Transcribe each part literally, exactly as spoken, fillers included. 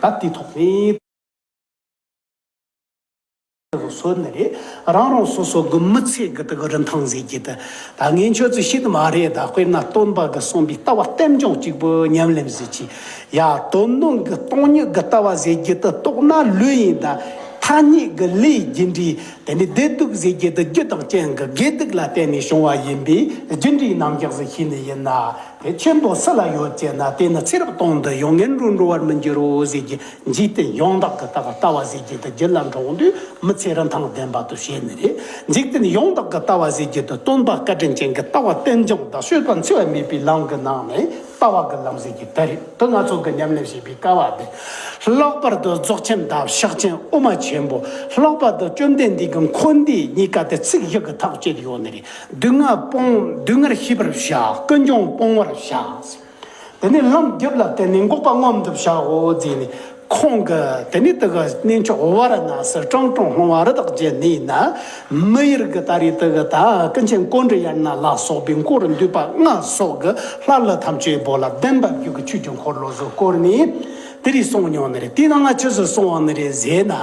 ད་དེ་ཐོག་ནས་སོན་ནི་རེད། རང་རང་སོ་སོ་གི་མི་ཚེ་གི་དེ་གི་རིན་ཐང་ཟེར་གྱི་དེ་ད་ངས་ཁྱོད་ཚོ་ཤེས་ནི་མ་རེད། ད་དཔེར་ན་སྟོན་པ་གི་གསུངས་པའི་ལྟ་བ་རྟེན་འབྱུང་གཅིག་པུ་ཉམས་ལེན་ཟེར་གྱི། ཡ། དོན་དུ་གི་སྟོང་ཉིད་ཀྱི་ལྟ་བ་ཟེར་གྱི་དེ་རྟོགས་ན་ལོས་ཡིན། ད་ཐ་སྙད་ཀྱི་ལས་རྒྱུ་འབྲས། དེ་ནི་བདེ་སྡུག་ཟེར་གྱི་དེ་རྒྱུ་དང་རྐྱེན་གྱི་དགེ་སྡིག་ལ་བརྟེན་ནས་བྱུང་བ་ཡིན་པས། རྒྱུ་འབྲས་རྣམ་གཞག་ཟེར་ཤེས་ནི་ཡིན་ན། དེ་ཆེན་པོ་སུ་ལ་ཡོད་ཅེ་ན། དེ་ནི་ཚེ་རབས་སྟོང་དུ་ཡང་ངན་འགྲོར་འགྲོ་བར་མི་འགྱུར་རོ་ཟེར་གྱི། འཇིག་རྟེན་ཡང་དག་གི་ལྟ་བ་ལྟ་བ་ཟེར་གྱི་དེ་རྒྱུད་ལ་འགྲོ་དུས་མི་ཚེ་རིན་ཐང་ལྡན་པ་དུ་བྱེད་ནི་རེད། འཇིག་རྟེན་ཡང་དག་གི་ལྟ་བ་ཟེར་གྱི་དེ་སྟོན་པ་བཀའ་དྲིན་ཅན་གྱི་ལྟ་བ་རྟེན་འབྱུང་དང་སྤྱོད་པ་འཚེ་བ་མེད་པའི་ལམ་གྱི་ནང་ནས་ལྟ་བ་གི་ལམ་ཟེར་གྱི་དེ་རེད། དེ་ང་ཚོ་གི་ཉམས་ལེན་བྱེད་པའི་སྐབས་དེ། ལྷག་པར་དུ་རྫོགས་ཆེན་དང་ཕྱག་ཆེན་དབུ་མ་ཆེན་པོ། ལྷག་པར་དུ་བཅོམ་ལྡན་འདས་ཀྱི་འཁོར་འདས་གཉིས་ཀ་དེ་ཚིག་བཞི་གི་ཐག་བཅད་ཡོད་ནི་རེད། སྡུག་བསྔལ་སྤོང་། སྡུག་བསྔལ་ཤེས་པར་བྱ། ཀུན་འབྱུང་སྤོང་བར་བྱ། དེ་ནས་ལམ་རྒྱུད་ལ་བརྟེན་ནས་འགོག་པ་སྔོན་དུ་བྱའོ་ཟེར་ནས། ཁོང་གི་དེ་ནས་དེ་གི་གནས་མཆོག་ཝཱ་ར་ཎ་སི་ཀྲང་ཀྲུང་ལྷུང་བ་རི་དྭགས་བརྒྱུད་ནས་ན། མི་ཡུལ་གྱི་ད་རེས་དེ་གི་ད་ཀུན་མཁྱེན་ཀོ་འདྲི་ཡ་ན་ལ་སོགས་པའི་འཁོར་འདུས་པ་ལྔ་སོགས་ཀྱི་ལྷ་ཀླུ་ཐམས་ཅད་པོ་ལ་བདེན་པ་རྒྱུད་ཀྱི་ཆོས་ཀྱི་འཁོར་ལོ་ཟིག་བསྐོར་ནས། དེ་རིགས་གསུངས་མྱོང་ནི་རེད། དེའི་ནང་ང་ཆི་ཟིག་གསུངས་པ་ནི་རེད་ཟེར་ན།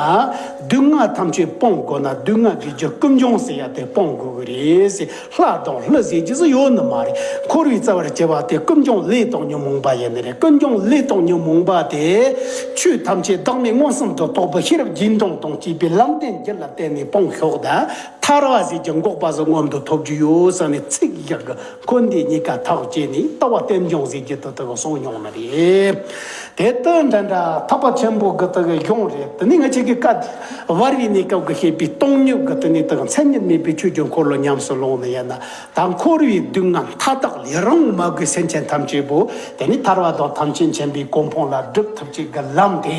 སྡུག་བསྔལ་ཐམས་ཅད་སྤོང་དགོས་ན། སྡུག་བསྔལ་གྱི་རྒྱུ་ཀུན་འབྱུང་ཟེར་ཡ་དེ་སྤོང་དགོས་ཀྱི་རེད་ཟེར། ལྷ་དང་ཀླུ་ཟེར་རྒྱུ་ཟིག་ཡོད་ནི་མ་རེད། འཁོར་བའི་རྩ་བར་གྱུར་པ་དེ་ཀུན་འབྱུང་ལས་དང་ཉོན་མོངས་པ་ཡིན་ནི་རེད། ཀུན་འབྱུང་ལས་དང་ཉོན་མོངས་པ་དེ་ཆོས་ཐམས་ཅད་བདག་མེད་མངོན་སུམ་དུ་རྟོགས་པའི་ཤེས་རབ་ཀྱི་འགྲོས་དང་བཅས་པའི་ལམ་བདེན་རྒྱུད་ལ་བརྟེན་ནས་སྤོང་ཤོག་ད། ཐར་བ་ཟེར་གྱི་འགོག་པ་ཟིག་མངོན་དུ་ཐོབ་རྒྱུ་ཡོད་ཟེར་ནས། ཚིག་བཞི་གི་འཁོར་འདས་གཉིས་ཀ་ཐག་བཅད་ནས་ལྟ་བ་རྟེན་འབྱུང་ཟེར་གྱི་དེ་དག་གསུངས་མྱོང་ནི་རེད། དེ་ལྟར་འདྲ་འདྲ་ཐེག་པ་ཆེན་པོ་གི་དེ་གི་གཞུང་རེད། དེ་ནི་ང་ཆོ་གི་བཀའ་བར་བའི་གནས་སྐབས་ཀྱི་བཤད་པའི་སྟོང་ཉིད་ཀྱི་དེ་ནི་དེ་གི་མཚན་ཉིད་མེད་པའི་ཆོས་ཀྱི་འཁོར་ལོ་ཉམས་སུ་ལོངས་ནི་ཡིན་ན། ད་འཁོར་བའི་སྡུག་བསྔལ་མཐའ་དག་ལས་རང་མ་གོས་སེམས་ཅན་ཐམས་ཅད་པོ་དེ་ནི་ཐར་བ་དང་ཐམས་ཅད་མཁྱེན་པའི་གོ་འཕང་ལ་སྒྲུབ་ཐུབ་ཅིག་གི་ལམ་དེ།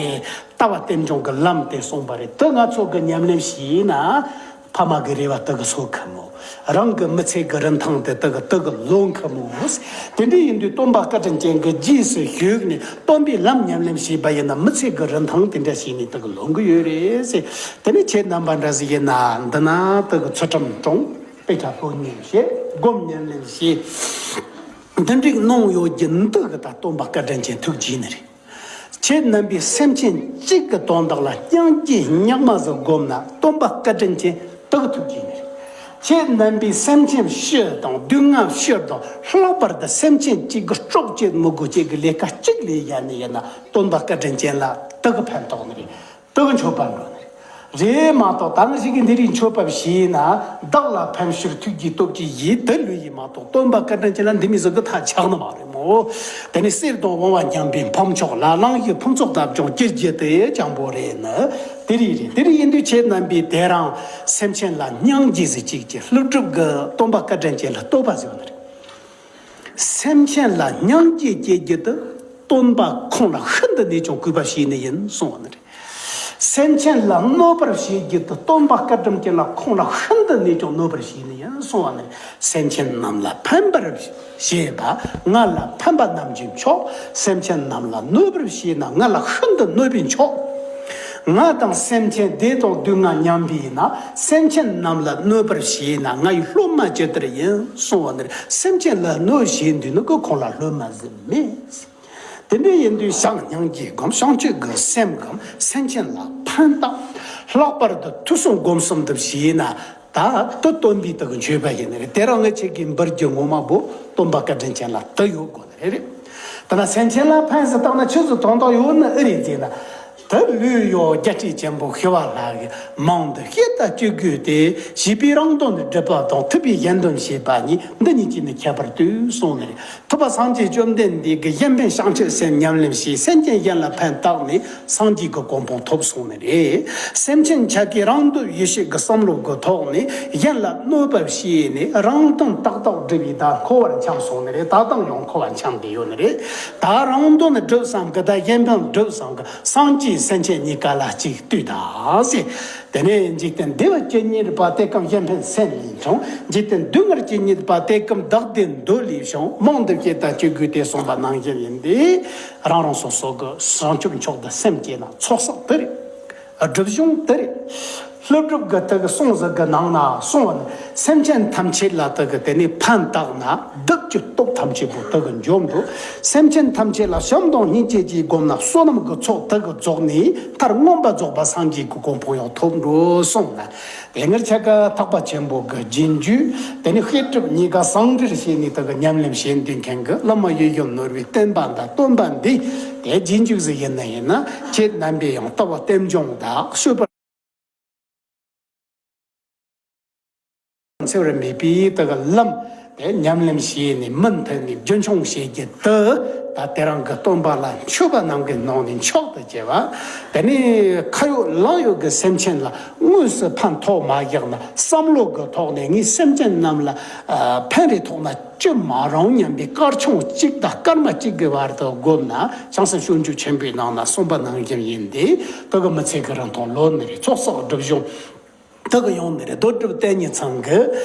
ལྟ་བ་རྟེན་འབྱུང་གི་ལམ་དེ་གསུངས་པ་རེད། དེ་ང་ཚོ་གི་ཉམས་ལེན་བྱས་ན། ཕ་མ་གི་རེ་བ་དེ་གི་སོ་ཁ་མོ། རང་གི་མི་ཚེ་གི་རིན་ཐང་དེ་དེ་གི་དེ་གི་ལོན་ཁ་མོ། དེ་འདྲ་ཡིན་དུས་སྟོན་པ་བཀའ་དྲིན་ཅན་གྱི་རྗེས་སུ་ཞུགས་ནས་སྟོན་པའི་ལམ་ཉམས་ལེན་བྱས་པ་ཡིན་ན། མི་ཚེ་གི་རིན་ཐང་དེ་འདྲ་བྱས་ནས་དེ་གི་ལོན་གི་ཡོད་རེད་ཟེར། དེ་ནས་ཁྱེད་རྣམ་པ་འདྲ་ཟིག་ཡིན་ན། འདི་ན་དེ་གི་ཚུལ་ཁྲིམས་སྲུང་། དཔེ་ཆ་སློབ་གཉེར་བྱེད། སྒོམ་ཉམས་ལེན་བྱེད། འདི་འདྲའི་གནང་ཡོད་རྒྱུ་འདི་གི་ད་སྟོན་པ་བཀའ་དྲིན་ཅན་ཐུགས་རྗེ་ནི་རེད། ཁྱེད་རྣམ་པས་སེམས་ཅན་གཅིག་གི་དོན་དག་ལ་སྙིང་རྗེ་རྙིང་མ་ཟིག་བསྒོམས་ན། སྟོན་པ་བཀའ་དྲིན་ཅན་དག་ཐུགས་རྗེ་ནི་རེད། ཁྱེད་རྣམ་པས་སེམས་ཅན་བཞི་དང་སྡུག་བསྔལ་བཞི་དང་། ལྷག་པར་དུ་སེམས་ཅན་གཅིག་གི་སྲོག་བཅད་མི་དགོས། ཁྱེད་ཀྱི་ལས་ཀ་གཅིག་ལས་ཡ་ནི་ཡིན་ན། སྟོན་པ་བཀའ་དྲིན་ཅན་ལ་དག་གི་ཕན་ཐོགས་ནི་རེད། དག་གི་མཆོད་པ་འགྲོ་ནི་རེད། རེད་མ་གཏོགས་ད་ང་ཞིག་གིས་འདི་རིགས་མཆོད་པ་བྱས་ན། བདག་ལ་ཕན་ཕྱིར་ཐུགས་རྗེའི་སྟོབས་ཀྱིས་ཡིད་དུ་ལུས་ཡིན་མ་གཏོགས། སྟོན་པ་བཀའ་དྲིན་ཅན་ལ་འདི་མི་ཟིག་གི་ཐག་ཆགས་ནི་མ་རེད་མོ། དེ་ནི་གསེར་དང་བུང་བ་མཉམ་པའི་ཕུན་ཚོགས་ལ། གླང་ཡི་ཕུན་ཚོགས་དག་ཀྱང་ཅིར་བགྱིད་དེ་སྤྱང་པོ་རེད་ནི། དེ་རིགས་རེད། དེ་རིགས་ཡིན་དུས་ཁྱེད་རྣམ་པས་དེ་རིང་སེམས་ཅན་ལ་སྙིང་རྗེ་ཟིག་གཅིག་གི་ཀླུ་སྒྲུབ་ཀྱི་སྟོན་པ་བཀའ་དྲིན་ཅན་ལ་བསྟོད་པ་ཟེར་བ་ནི་རེད། སེམས་ཅན་ལ་སྙིང་རྗེ་སྐྱེ་རྒྱུ་དེ་སྟོན་པ་ཁོང་ལ་ཤིན་ཏུ་ནས་ཀྱང་གུས་པ་བྱས་ནི་ཡིན་གསུངས་པ་ནི་རེད། སེམས་ཅན་ལ་གནོད་པར་བྱེད་རྒྱུ་དེ་སྟོན་པ་བཀའ་དྲིན་ཅན་ལ་ཁོང་ལ་ཤིན་ཏུ་ནས་ཀྱང་གནོད་པར་བྱས་ནི་ཡིན་གསུངས་པ་ནི་རེད། སེམས་ཅན་རྣམས་ལ་ཕན་པར་བྱེད་པ་ང་ལ་ཕན་པ་རྣམས་ཀྱིས་མཆོག་སེམས་ཅན་རྣམས་ལ་གནོད་པར་བྱས་ན་ང་ལ་ཤིན་ཏུ་གནོད་པས་མཆོག་ང་དང་སེམས་ཅན་བདེ་དང་སྡུག་བསྔལ་མཉམ་པས་ན། སེམས་ཅན་རྣམས་ལ་གནོད་པར་བྱས་ན་ང་ཡི་སློབ་མ་ཇི་ལྟར་ཡིན་གསུངས་པ་ནི་རེད། སེམས་ཅན་ལ་གནོད་བྱེད་འདོད་ནི་གི་ཁོང་ལ་སློབ་མ་ཟིག་མེད། དེ་འདྲ་ཡིན་དུས་བྱམས་སྙིང་རྗེ་སྒོམ། བྱང་ཆུབ་ཀྱི་སེམས་སྒོམ། སེམས་ཅན་ལ་ཕན་བཏགས། ལྷག་པར་དུ་ཐོས་བསམ་སྒོམ་གསུམ་དུ་བྱས་ན། ད་དེ་སྟོན་པའི་དག་མཆོད་པ་ཡིན་ནི་རེད། དེ་རིང་ངེད་ཆོ་གི་འབུལ་རྒྱུ་ངོ་མ་པོ་སྟོན་པ་བཀའ་དྲིན་ཅན་ལ་དེ་ཡོད་དགོས་ནི་རེད། དེ་ན་སེམས་ཅན་ལ་ཕན་ཟེར་བཏང་ན་ཆི་ཟིག་དོན་དག་ཡོད་ནི་ཨེ་རེད་ཟེར་ན། དེ་ལུས་ཡོད་རྒྱལ་སྲས་ཆེན་པོ་ཞི་བ་ལྷ་གིས། མང་དུ་བཤད་དང་སྤྱོད་དགོས་ཏེ། བྱིས་པས་རང་དོན་སྒྲུབ་པ་དང་། ཐུབ་པས་གཞན་དོན་བྱེད་པ་གཉིས། འདི་གཉིས་ཀྱིས་ནི་ཁྱད་པར་སྟོན་གསུངས་ནི་རེད། ཐུབ་པ་སངས་རྒྱས་བཅོམ་ལྡན་འདས་ཀྱིས་གཞན་ཕན་བྱང་ཆུབ་སེམས་ཉམས་ལེན་བྱས། སེམས་ཅན་གཞན་ལ་ཕན་བཏགས་ནས་སངས་རྒྱས་ཀྱི་གོ་འཕང་ཐོབ་གསུངས་ནི་རེད། སེམས་ཅན་ཆ་གས་རང་འདོད་ཡིད་བྱེད་ཀྱི་བསམ་བློ་གི་ཐོག་ནས་གཞན་ལ་གནོད་པ་བྱས་ནས་རང་དོན་ཏག་ཏག་སྒྲུབ་པའི་ད་འཁོར་བར་འཁྱམས་སོང་ནི་རེད། ད་ལྟ་ཡང་འཁོར་བར་འཁྱམས་བསྡད་ཡོད་ནི་རེད། ད་རང་དོན་སྒྲུབ་བསམ་གི། ད་གཞན་དོན་སྒྲུབ་བསམ་གི། སངས་རྒྱས་སེམས་ཅན་གཉིས་ཀ་ལ་གཅིག་ལྟོས་དང་ཟེར། དེ་ནས་འཇིག་རྟེན་བདེ་བ་ཇི་སྙེད་པ། དེ་ཀུན་གཞན་ཕན་སེམས་ལས་བྱུང་། འཇིག་རྟེན་སྡུག་བསྔལ་ཇི་སྙེད་པ། དེ་ཀུན་བདག་བདེ་འདོད་ལས་བྱུང་། མང་དུ་བཤད་དང་སྤྱོད་དགོས་ཏེ་གསུངས་པ་ནང་བཞིན་ཡིན་ཏེ། རང་རང་སོ་སོ་གི་བྱང་ཆུབ་མཆོག་ཏུ་སེམས་བསྐྱེད་ན་ཚོགས་བསགས་དེ་རེད། སྒྲུབ་སྦྱོང་དེ་རེད། ཀླུ་སྒྲུབ་ཀྱི་དེ་གི་གསུང་ཟིག་གི་ནང་ན་གསུངས་པ་ནི། སེམས་ཅན་ཐམས་ཅད་ལ་དེ་གི་དེ་ནས་ཕན་བཏགས་ན་བདག་གི་སྟོབས་ཐམས་ཅད་པོ་དེ་གི་འཇོམས་འགྲོ། སེམས་ཅན་ཐམས་ཅད་ལ་བྱམས་དང་སྙིང་རྗེ་གྱིས་བསྒོམས་ན་བསོད་ནམས་ཀྱི་ཚོགས་དེ་གི་རྫོགས་ནས་མཐར་མངོན་པར་རྫོགས་པ་སངས་རྒྱས་ཀྱི་གོ་འཕང་ཡང་ཐོབ་འགྲོ་གསུངས་ནས། དེ་སྔར་ཆ་ག་ཐེག་པ་ཆེན་པོ་གི་རྗེས་འཇུག་དེ་ནས་བཤད་སྒྲུབ་གཉིས་ཀ་ཟུང་འབྲེལ་བྱས་ནས་དེ་གི་ཉམས་ལེན་བྱེད་འདོད་མཁན་གྱི་བླ་མ་ཡིད་བཞིན་ནོར་བུའི་བསྟན་པ་དང་སྟོན་པ་འདི་དེ་རྗེས་འཇུག་ཟིག་ཡིན་ན་ཡིན་ན། ཁྱེད་རྣམ་པས་ཡང་ལྟ་བ་རྟེན་འབྱུང་དང་སྤྱོད་པ་འཚེ་བར་མེད་པའི་དེ་གི་ལམ་དེ་ཉམས་ལེན་བྱས་ནས་མུ་མཐུད་ནས་རྒྱུན་འཁྱོངས་བྱེད་རྒྱུ་དེ། ད་དེ་རིང་གི་སྟོན་པ་ལ་མཆོད་པ་གནང་གི་ནང་ནས་མཆོག་ཏུ་གྱུར་པ། དེ་ནས་ཁ་ཡོད་ལག་ཡོད་ཀྱི་སེམས་ཅན་ལ་དངོས་སུ་ཕན་ཐོགས་མ་བཞག་ན་བསམ་བློ་གི་ཐོག་ནས་ངས་སེམས་ཅན་རྣམས་ལ་ཨ་ཕན་རེ་ཐོགས་ན་ཅི་མ་རུང་སྙམ་པའི་དཀར་ཆུང་གཅིག་དང་སྐར་མ་གཅིག་གི་བར་དུ་བསྒོམས་ན། བྱང་སེམས་སྤྱོད་འཇུག་ཆེན་པོའི་ནང་ན་གསུངས་པ་ནང་བཞིན་ཡིན་ཏེ། དེ་གི་མི་ཚེ་གི་རིང་ཐུང་ལོ་ནི་རེ། ཚོགས་བསགས་སྒྲིབ་སྦྱོང་དེ་གི་ཡོང་ནི་རེ། རྡོ་གྲུབ་དེ་ཉིད་ཚང་གི་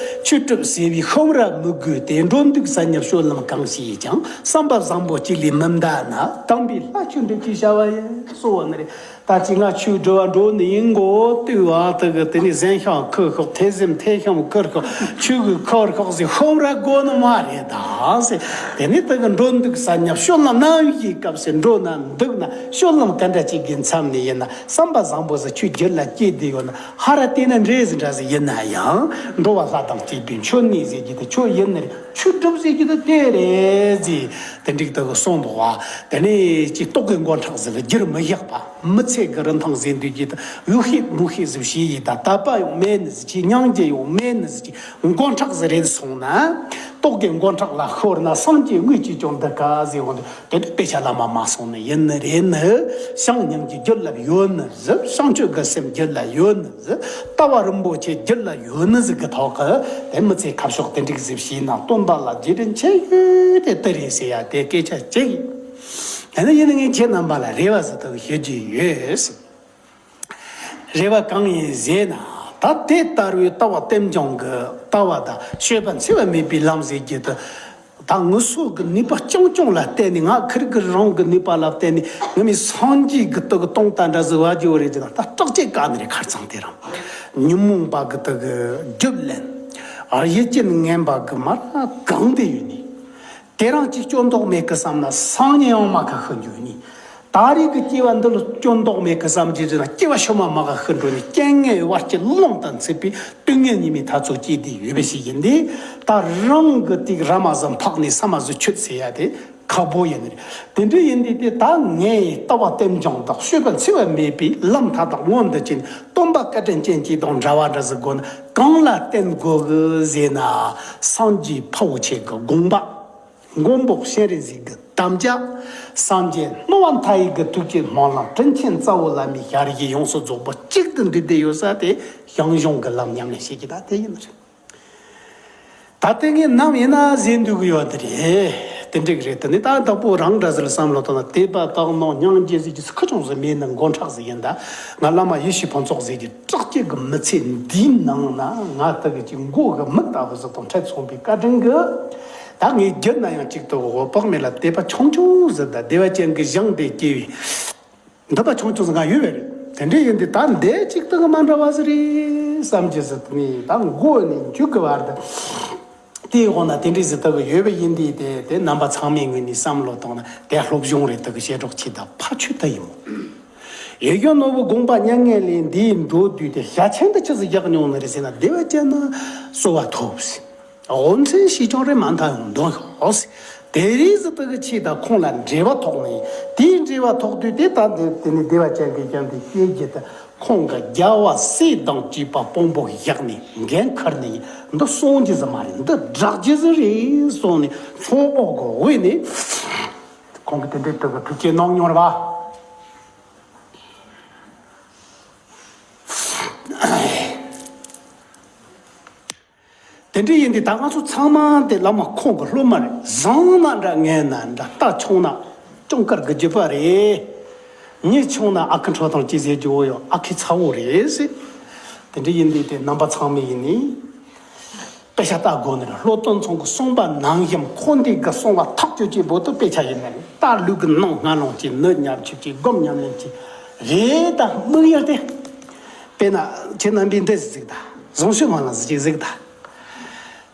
ཆོས་སྒྲུབ་ཟེར་བའི་ཤོམ་ར་མི་དགོས་ཏེ། འགྲོ་འདུག་ཟ་ཉལ་སྤྱོད་ལམ་གང་བྱས་ཀྱང་བསམ་པ་བཟང་པོ་གཅིག་ལས་མི་འདའ་ན། དམ་པའི་ལྷ་ཆོས་འབྲེལ་གྱི་བྱ་བ་ཡིན་གསུངས་པ་ནི་རེ། ད་ཅི་ང་ཆོས་སྒྲུབ་པ་འགྲོ་ནི་ཡིན་གོ་ལྟོས་པ། དེ་གི་དེ་ནས་གཟན་ཤམ་ཁུར་ཤོག་ཐེ་ཚོམ་ཐེ་ཤམ་ཁུར་ཤོག་ཆོས་གོས་ཁུར་ཤོག་ཟེར་ཤོམ་ར་དགོས་ནི་མ་རེད་ད་ཟེར། དེ་ནས་དེ་གི་འགྲོ་འདུག་ཟ་ཉལ་སྤྱོད་ལམ་རྣམ་བཞིའི་སྐབས་སུ་འགྲོ་ན་འདུག་ན་སྤྱོད་ལམ་ག་འདྲ་ཅིག་གི་མཚམས་ནས་ཡིན་ན་བསམ་པ་བཟང་པོ་ཟིག་ཆོས་རྒྱུད་ལ་སྐྱེས་བསྡད་ཡོད་ན། ཧ་ར་བལྟས་ན་འདྲེ་ཟིག་འདྲ་ཟིག་ཡིན་ན་ཡང་འགྲོ་བ་ལྷ་དང་བཅས་པའི་མཆོད་གནས་ཟེར་རྒྱུ་དེ་ཆོས་ཡིན་ནི་རེད། ཆོས་སྒྲུབ་ཟེར་རྒྱུ་དེ་དེ་རེད་ཟེར། དེ་འགྲིག་དེ་གི་གསུངས་འདུག་བ། དེ་ནས་ཅིག་རྟོག་གེ་མགོ་མཁྲེགས་ཟིག་ལ་བསྒྱུར་མི་བཞག་པ། མི་ཚེ་གི་རིན་ཐང་ཟེར་འདོད་ཀྱི་ད་འུ་ཤེས་མུ་ཤེས་ཟིག་བྱས་ཡི་ད་དད་པ་ཡང་མེད་ནི་ཟིག་གི་སྙིང་རྗེ་ཡང་མེད་ནི་ཟིག་གི་མགོ་མཁྲེགས་ཟིག་རེད་སོང་ན། རྟོག་གེ་མགོ་མཁྲེགས་ལ་ཤོར་ན་སངས་རྒྱས་དངོས་ཀྱིས་ཀྱང་འདི་ག་ཟེར་འོང་དུས། དེ་དུས་དཔེ་ཆ་བླ་མ་མ་གསུངས་ནི་ཡིན་ནི་རེད་ནི། བྱམས་སྙིང་རྗེ་རྒྱུད་ལ་ཡོད་ནི་ཟིག་བྱང་ཆུབ་ཀྱི་སེམས་རྒྱུད་ལ་ཡོད་ནི་ཟིག་ལྟ་བ་རིན་པོ་ཆེ་རྒྱུད་ལ་ཡོད་ནི་ཟིག་གི་ཐོག་གི་དེ་མི་ཚེ་ཁ་ཕྱོགས་དེ་འགྲིག་ཟིག་བྱས་ན་སྟོན་པ་ལ་རྗེས་དྲན་ཆེ་ཤོས་དེ་དེ་རེད་ཟེར་ཡ་དེ་སྐད་ཆ་གཅིག་དེ་ནི་ཡིན་ནི་ངས་ཁྱེད་རྣམ་པ་ལ་རེ་བ་ཟིག་ད་ཞུ་རྒྱུ་ཡོད། རེ་བ་གང་ཡིན་ཟེར་ན། ད་དེ་ལྟ་བུའི་ལྟ་བ་རྟེན་འབྱུང་གི་ལྟ་བ་དང་སྤྱོད་པ་འཚེ་བ་མེད་པའི་ལམ་ཟེར་རྒྱུ་དེ། ད་ངུ་སོ་གི་ནུས་པ་རྐྱང་རྐྱང་ལ་བརྟེན་ནས། ང་ཁིར་གི་རང་གི་ནུས་པ་ལ་བརྟེན་ནས་ངས་མི་སངས་རྒྱས་གི་དེ་གི་སྟོང་ད་འདྲ་ཟིག་བ་རྒྱུ་རེད་ཟེར་ན། ད་སྐྲག་ཅེས་དཀའ་ནི་རེད། ཁར་ཚང་དེ་རང་ཉོན་མོངས་པ་གི་དེ་གི་རྒྱུད་ལེན། ཨ་ཡིད་ཀྱི་ངན་པ་གི་མར་གང་དེ་ཡོད་ནི། དེ་རང་གཅིག་སྐྱོན་ལྡོག་མེད་གི་བསམ་ན་སང་ཉིན་ཡང་མ་ཁ་ཤི་འགྱོ་ནི། ད་རེས་ཀྱི་སྐྱེ་བ་འདི་ལ་སྐྱོན་ལྡོག་མེད་གི་བསམ་རྒྱུ་དེ་ན་སྐྱེ་བ་ཕྱི་མ་མ་ཁ་ཤི་འགྲོ་ནི། རྐྱེན་ངན་བར་གྱི་ལོང་དང་འཚིག་པའི་དུས་ངན་ཉི་མའི་ཐ་ཚོ་སྐྱེས་དེ་ཡོད་པ་ཞིག་ཡིན་ཏེ། ད་རང་གི་དེ་ར་མ་ཟིན་ཕག་ནས་ས་མ་ཟིན་ཆུད་ཟེར་ཡ་དེ་ཁག་པོ་ཡིན་ནི་རེད། དེ་འདྲ་ཡིན་དུས་དེ་ད་ངས་ལྟ་བ་རྟེན་འབྱུང་དང་སྤྱོད་པ་འཚེ་བ་མེད་པའི་ལམ་མཐའ་དག་མངོན་དུ་བྱས་ནས། སྟོན་པ་བཀའ་དྲིན་ཅན་གྱི་དང་འདྲ་བ་འདྲ་ཟིག་དགོས་ན་གང་ལ་བརྟེན་དགོས་གི་ཟེར་ན། སངས་རྒྱས་འཕགས་པོ་ཆེ་གི་དགོངས་པ། མགོན་པོ་སྤྱན་རས་གཟིགས་ཀྱི་དམ་བཅའ། སངས་རྒྱས་སྣང་བ་མཐའ་ཡས་ཀྱི་ཐུགས་ཀྱི་སྨོན་ལམ། དྲིན་ཆེན་རྩ་བོ་བླ་མའི་ཞལ་བཞེས་ཡོངས་སུ་རྫོགས་པ་གཅིག་ཏུ་འདུས་ཏེ་ཡོད་ས་དེ་ཞང་ཞུང་གི་ལམ་ཉམས་ལེན་བྱེད་ཀྱི་ད་དེ་ཡིན་ནི་རེད། ད་ལྟ་ངས་ནམ་ཡིན་ན་ཟེར་འདུག་གི་ཡོད་དེ་རེད། དེ་འགྲིག་རེད། དེ་ནི་ད་བདག་པོ་རང་འདྲ་ཟིག་ལ་བསམ་བློ་བཏང་ན་དད་པ་དག་སྣང་སྙིང་རྗེ་ཟེར་རྒྱུ་ཁུ་ཆུང་ཟིག་མེད་ན་མགོ་མཁྲེགས་ཟིག་ཡིན། ད་ང་བླ་མ་ཡེ་ཤེས་ཕུན་ཚོགས་ཟེར་རྒྱུ་སྐྲག་སྐྱིད་ཀྱི་མི་ཚེ་འདིའི་ནང་ན་ང་ལྟ་གི་ཅིག་མགོ་གི་མིག་ལྟ་བུ་ཟིག་དང་འཕྲད་སོང་པའི་བཀའ་དྲིན་གྱིས། ད་ངས་བརྒྱུད་ན་ཡང་གཅིག་ཏུ་འོད་དཔག་མེད་ལ་དད་པ་ཆུང་ཆུང་ཟིག་དང་བདེ་བ་ཅན་གྱི་ཞིང་དེ་སྐྱེ་བའི་འདོད་པ་ཆུང་ཆུང་ཟིག་ང་ཡོད་པ་རེད། དེ་འདྲ་ཡིན་དུས་ད་འདི་གཅིག་ཏུ་གི་མ་འདྲ་བ་ཟིག་རེད་བསམ་གྱི་ཟིག་ནི་ད་མགོ་ནས་མཇུག་གི་བར་དུ། དེའི་འོག་ན་དེ་འདྲའི་ཟིག་ལྟ་བུ་ཡོད་པ་ཡིན་དུས་དེ་དེ་རྣམ་པ་ཚང་མའི་ངོས་ནས་བསམ་བློ་བཏང་ན་དེ་སློབ་སྦྱོང་རེད། དེ་གི་བྱེད་རོགས་བྱེད་ད་ཕ་ཆོས་ད་ཡིན་མོ། ཡེ་ཤེས་ནོར་བུ་དགོངས་པ་མྱ་ངན་ལས་འདིའི་འགྲོ་དུས་དེ་ཞལ་ཆེམས་དེ་ཆི་ཟིག་བཞག་མྱོང་ནི་རེད་ཟེར་ན། བདེ་བ་ཅན་ན་གསོལ་བ་ཐོབ་ཟེར། འོ་མཚན་ཞིག་ཀྱང་རེ་མ་མཐའ་ཡང་འདོན་ཤོག་ཟེར། དེ་རིགས་སུ་དེ་གི་ཆེད་དང་ཁོང་ལ་འབྲེལ་བ་ཐོགས་ནས། དེའི་འབྲེལ་བ་ཐོགས་དུས་དེ་ད་འདི་དེ་ནི་བདེ་བ་ཅན་གྱི་ཞིང་དེ་སྐྱེ་རྒྱུ་དེ། ཁོང་གི་རྒྱལ་བ་སྲས་དང་བཅས་པ་དཔོན་པོ་བཞག་ནས་འགན་ཁུར་ནས། འདི་གསུང་རྒྱུ་ཟིག་མ་རེད། འདི་བསྒྲག་རྒྱུ་ཟིག་རེད་གསུངས་ནས་ཚོང་པོ་གི་འོས་ནས་ཁོང་གི་དེ་འདྲའི་དུ་གི་ཐུགས་ཆེ་གནང་མྱོང་རེད་པ། དེ་འདྲ་ཡིན་དུས་ད་ང་ཚོ་ཚང་མ་དེ་བླ་མ་ཁོང་གི་སློབ་མ་རེད། བཟང་ན་འདྲ་ངན་ན་འདྲ། རྟ་ཆུང་ན་ཅུང་དཀར་གི་རྒྱུད་པ་རེད། མྱི་ཆུང་ན་ཨ་ཁུ་འཕྲོ་དང་གཅིག་ཟེར་རྒྱུ་བོ་ཡང་ཨ་ཁུའི་ཚ་བོ་རེད་ཟེར། དེ་འདྲ་ཡིན་དུས་དེ་རྣམ་པ་ཚང་མས་ཡིན་ནི། དཔེ་ཆ་ལྟ་དགོས་ནི་རེད། སློབ་སྟོན་ཚང་གི་གསུངས་པ་ནང་བཞིན་ཁོང་འདི་གི་གསུང་བ་ཐག་གཅོད་ཀྱི་བོ་དུ་དཔེ་ཆ་ཡིན་ནི་རེད། ད་ལུག་གི་ནང་སྔ་ལོང་གྱི་ནུ་ཉམས་ཆུ་གྱི་སྒོམ་ཉམས་ལེན་གྱི་རེད། ད་དམིགས་ཡུལ་དེ། དཔེར་ན་ཁྱེད་རྣམ་པས་འདི་གཟིགས་ད། བཟང་ཤོས་མ་ལ་གཟིགས་གཟིགས་ད།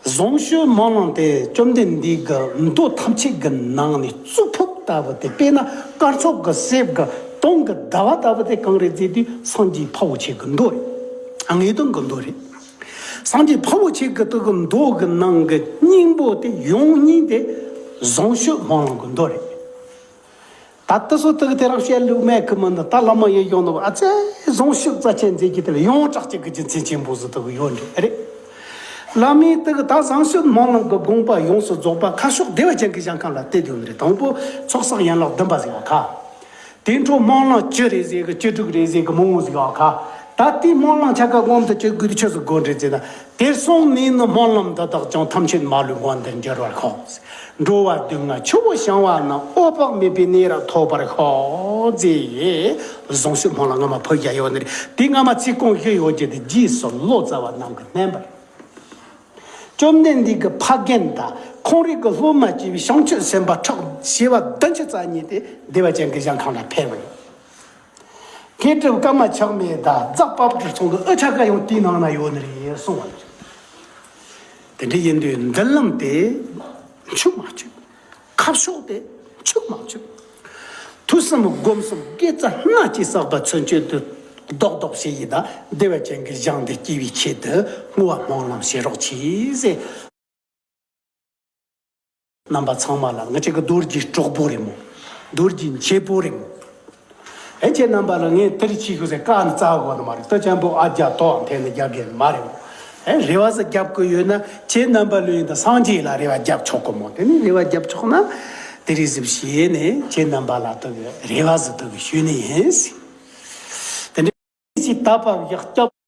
བཟང་སྤྱོད་སྨོན་ལམ་དེ་བཅོམ་ལྡན་འདས་ཀྱི་མདོ་ཐམས་ཅད་ཀྱི་ནང་ནས་གཙུག་ཕུད་ལྟ་བུ་དེ། དཔེར་ན་སྐར་ཚོགས་ཀྱི་གསེབ་ཀྱི་དུང་གི་ཟླ་བ་ལྟ་བུ་དེ་གང་རེད་ཟེར་དུས། སངས་རྒྱས་འཕགས་པོ་ཆེ་གི་མདོ་རེད། དངོས་དོན་གྱི་མདོ་རེད། སངས་རྒྱས་འཕགས་པོ་ཆེ་གི་དུ་གི་མདོ་གི་ནང་གི་སྙིང་པོ་དེ་ཡོངས་སྙིང་དེ་བཟང་སྤྱོད་སྨོན་ལམ་གྱི་མདོ་རེད། ད་ལྟ་སོ་དག་དེ་རང་བཤད་ལུགས་མེད་ཀི་མིན་ད། ད་བླ་མ་ཡིན་ཡོང་ནོ་ཨ་ཙེ་བཟང་སྤྱོད་རྩ་ཆེན་མཛད་ཀྱི་དེ་ལ་ཡོངས་གྲགས་ཅིག་གི་རྒྱུ་མཚན་ཆེན་པོ་ཟིག་དག་ཡོད་འདྲ་རེད། བླ་མས་དག་ད་བཟང་སྤྱོད་སྨོན་ལམ་གྱི་དགོངས་པ་ཡོངས་སུ་རྫོགས་པ་ཁ་ཕྱོགས་བདེ་བ་ཅན་གྱི་ཞིང་ཁམས་ལ་གཏད་ཡོད་ནི་རེད། དང་པོ་ཚོགས་བསགས་ཡན་ལག་བདུན་པ་ཟིག་ཨ་ཁ། དེ་འཕྲོ་སྨོན་ལམ་བཅུ་རེ་ཟིག་གི་བཅུ་དྲུག་རེ་ཟིག་གི་མང་བོ་ཟིག་ཨ་ཁ། ད་དེའི་སྨོན་ལམ་ཆ་ག་སྒོམ་དུ་བཅུ་དགུ་དེ་ཆོས་སུ་དགོས་འདྲེ་ཟེར་ན། དེར་སོང་ནས་ནི་སྨོན་ལམ་འདི་དག་ཀྱང་། ཐམས་ཅད་མ་ལུས་མགོན་དུ་འགྱུར་བར་ཤོག། འགྲོ་བ་སྡུག་བསྔལ་ཆུ་བོ་བྱང་བ་རྣམས། འོད་དཔག་མེད་པའི་གནས་རབ་ཐོབ་པར་ཤོག་ཟེར། བཟང་སྤྱོད་སྨོན་ལམ་སྔ་མ་ཕུལ་བཞག་ཡོད་ནི་རེད། དེ་སྔ་མ་ཚིག་རྐང་བཞི་ཡོད་ཀྱི་དེ་རྗེས་སུ་ལོ་ཙཱ་བ་རྣམས་ཀྱིས་བསྣན་པ་རེད། བཅོམ་ལྡན་འདས་ཀྱི་ཕ་རྒན་དང་ཁོང་རིགས་ཀྱི་སློབ་མ་བཅས་པའི་བྱང་ཆུབ་སེམས་དཔའ་ཕྲག་བྱེ་བ་བདུན་ཅུ་རྩ་གཉིས་དེ་བདེ་བ་ཅན་གྱི་ཞིང་ཁམས་ལ་ཕེབས་པ་རེད། མཁས་གྲུབ་ཀརྨ་ཆགས་མེད་དང་ཛ་པ་ཏྲ་ཚང་གི་འུ་ཅག་ག་ཡང་དེའི་ནང་ན་ཡོད་ནི་རེད་གསུངས་པ་རེད། དེ་འདྲ་ཡིན་དུས་མདུན་ལམ་དེ་འཆུག་མ་འཆུག་ཁ་ཕྱོགས་དེ་འཆུག་མ་འཆུག་ཐོས་བསམ་སྒོམ་གསུམ་དགེ་རྩ་སྔ་ཕྱི་བསགས་པ་ཚུན་ཆད་དུ་རྡོག་རྡོག་བྱས་ཡིན་ད། བདེ་བ་ཅན་གྱི་ཞིང་དུ་སྐྱེ་བའི་ཆེད་དུ་བསྔོ་བ་སྨོན་ལམ་བྱེད་རོགས་གྱིས་ཟེར། རྣམ་པ་ཚང་མ་ལ་ང་ཅག་གི་རྡོ་རྗེ་གྲོགས་པོ་རེད་མོ། རྡོ་རྗེ་མཆེད་པོ་རེད་མོ། ཨེ་ཁྱེད་རྣམ་པ་ལ་ངས་དེ་རིགས་བྱེད་དགོས་ཟེར་བཀའ་ནི་རྩ་དགོས་ནི་མ་རེད། ད་ཅན་པོ་ཨ་རྒྱ་ཏོག་འཐེན་ནི་རྒྱག་གི་མ་རེད་མོ། ཨེ་རེ་བ་ཟིག་རྒྱབ་གི་ཡོད་ན་ཁྱེད་རྣམ་པ་ལོས་ཡིན་ད་སངས་རྒྱས་ལ་རེ་བ་རྒྱབ་ཆོག་གི་མོ། དེ་ནི་རེ་བ་རྒྱབ་ཆོག་ན་དེ་རིགས་ཟིག་བྱས་ནས་ཁྱེད་རྣམ་པ་ལ་དུ་གི་རེ་བ་ཟིག་དུ་གི་ཞུས་ནི་ཡིན་ཟེར། དེ་འདྲ་ཞིག་ད་བབ་ཡག་སྐྱབས།